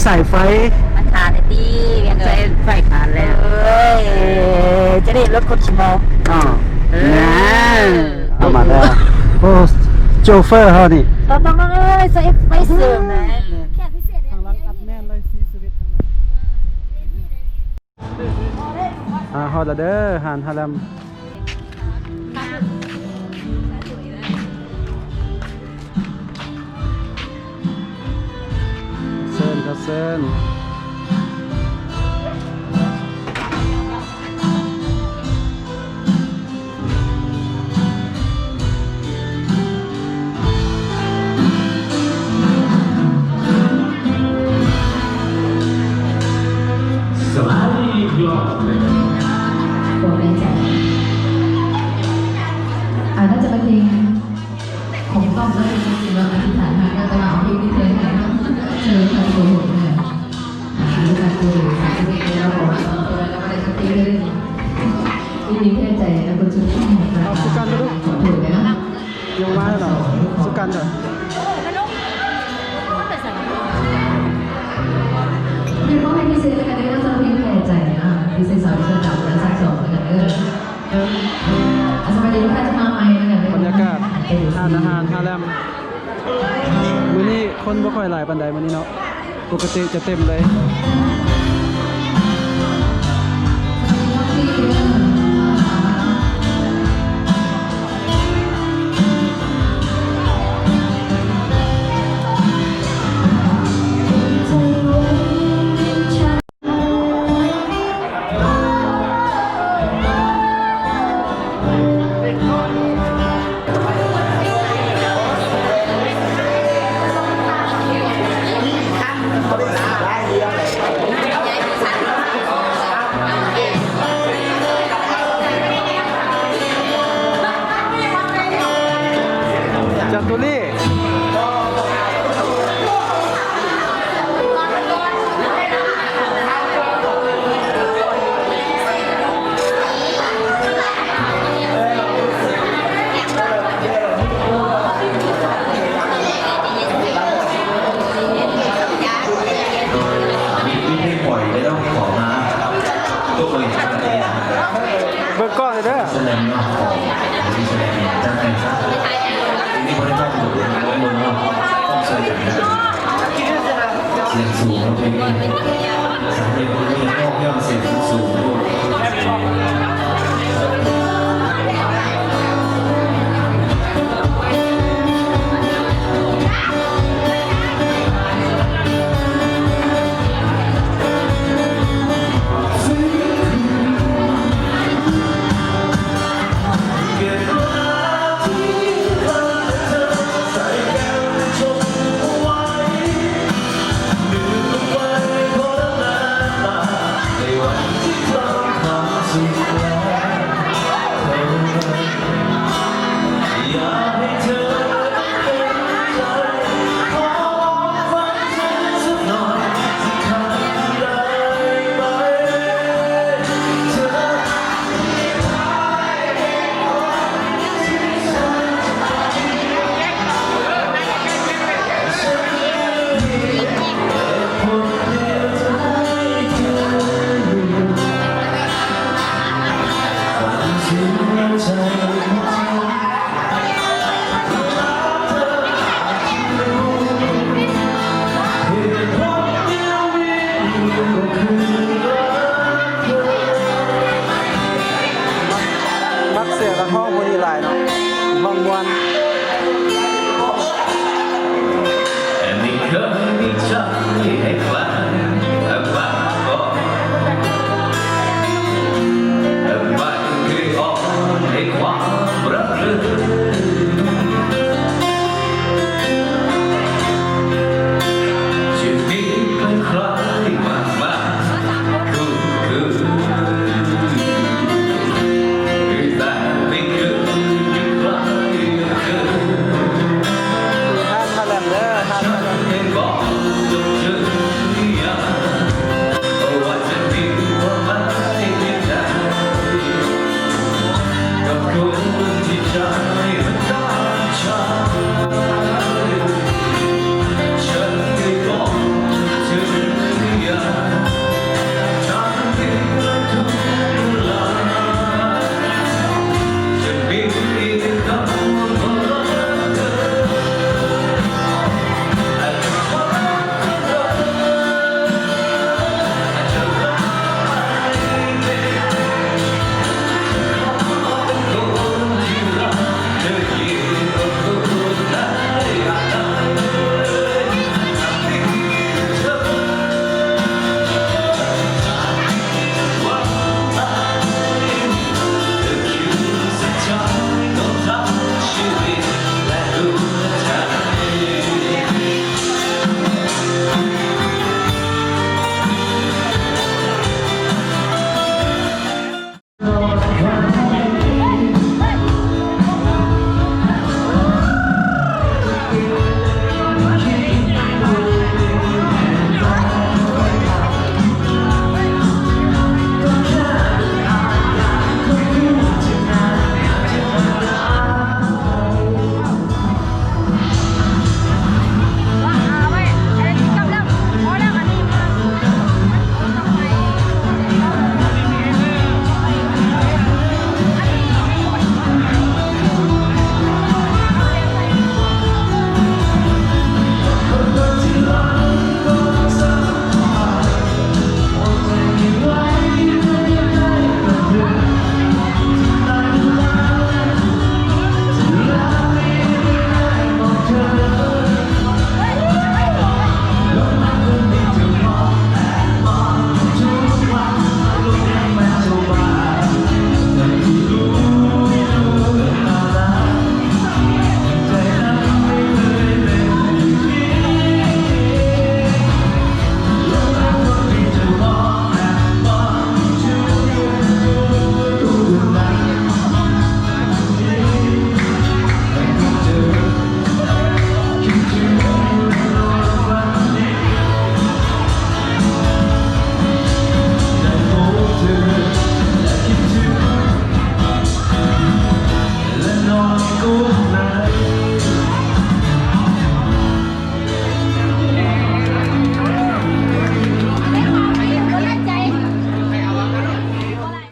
ສາຍໄຟ ມັນຂາດແລ້ວຕິ ວຽງໄຊໄຟຂາດແລ້ວ ເອີຍ ຈະໄດ້ລົດຄົນຂີ້ເມົາ ອ້າວ ເອີ ນັ້ນ ເອົາມາແລ້ວ ໂອ້ ໂຈເຟີເຮົານີ້ ຕ້ອງ ຕ້ອງ ຕ້ອງ ເອີຍ ໃສ່ໄຟເສີມນະ ທາງຫຼັງອັດແໜ້ນເລີຍ ຊີວິດທາງຫຼັງ. ອ່າ ຮອດແລ້ວເດີ ຮ້ານຮາແລັມ ເຊີນຄັບ ເຊີນ. ສະບາຍດີອີກຮອບໜຶ່ງ ບໍ່ແນ່ໃຈ ອາ ໜ້າຈະເປັນເພງຂອງຕ້ອມເນາະ ເພງຈິງໆ ເນາະ ອະທິຖານຮັກ ແຕ່ວ່າເອົາເພງທີ່ແທ້ໃຫ້ເນາະ ເຊີນຄັບ ໂກຫົກ ເນາະ. ອາ ມີໂອກາດເຈີກັນ ສາມສິບເອັດແລ້ວ ເພາະວ່າສອງຄົນລະບໍ່ໄດ້ຈັກເທື່ອເລີຍ ອີ່ຫຼີແທ້ໃຈ ແລ້ວເພິ່ນສຸດຍອດ ເອົາສຸກັນເດີ ຂອບຄຸນເດີ ຍັງມາເນາະ ສຸກັນເດີ ເປັນຄວາມພິເສດແລ້ວກັນເດີ ເຈົ້າເພງແທ້ໃຈ ອາ ພິເສດສາວເສື້ອດຳ ແລະ ສາວສອງ ແລ້ວກັນເດີ ອາ ສະບາຍດີ ລູກຄ້າຈະມາໃໝ່ ແລ້ວກັນເດີ ບັນຍາກາດຮ້ານອາຫານຮາແລັມ ມື້ນີ້ຄົນບໍ່ຄ່ອຍຫຼາຍປານໃດມື້ນີ້ເນາະ ປົກກະຕິຈະເຕັມເລີຍ.ເບິ່ງກ້ອງເດີ ສະແດງເນາະ ຂອງທີ່ສະແດງຈັດໃຫ້ຊະ ນີ້ບໍ່ໄດ້ພາກເບິ່ງເນາະ ຕ້ອງຊ່ວຍກັນ ສຽງສູງເນາະ ເພງນີ້ ສາມເພງນີ້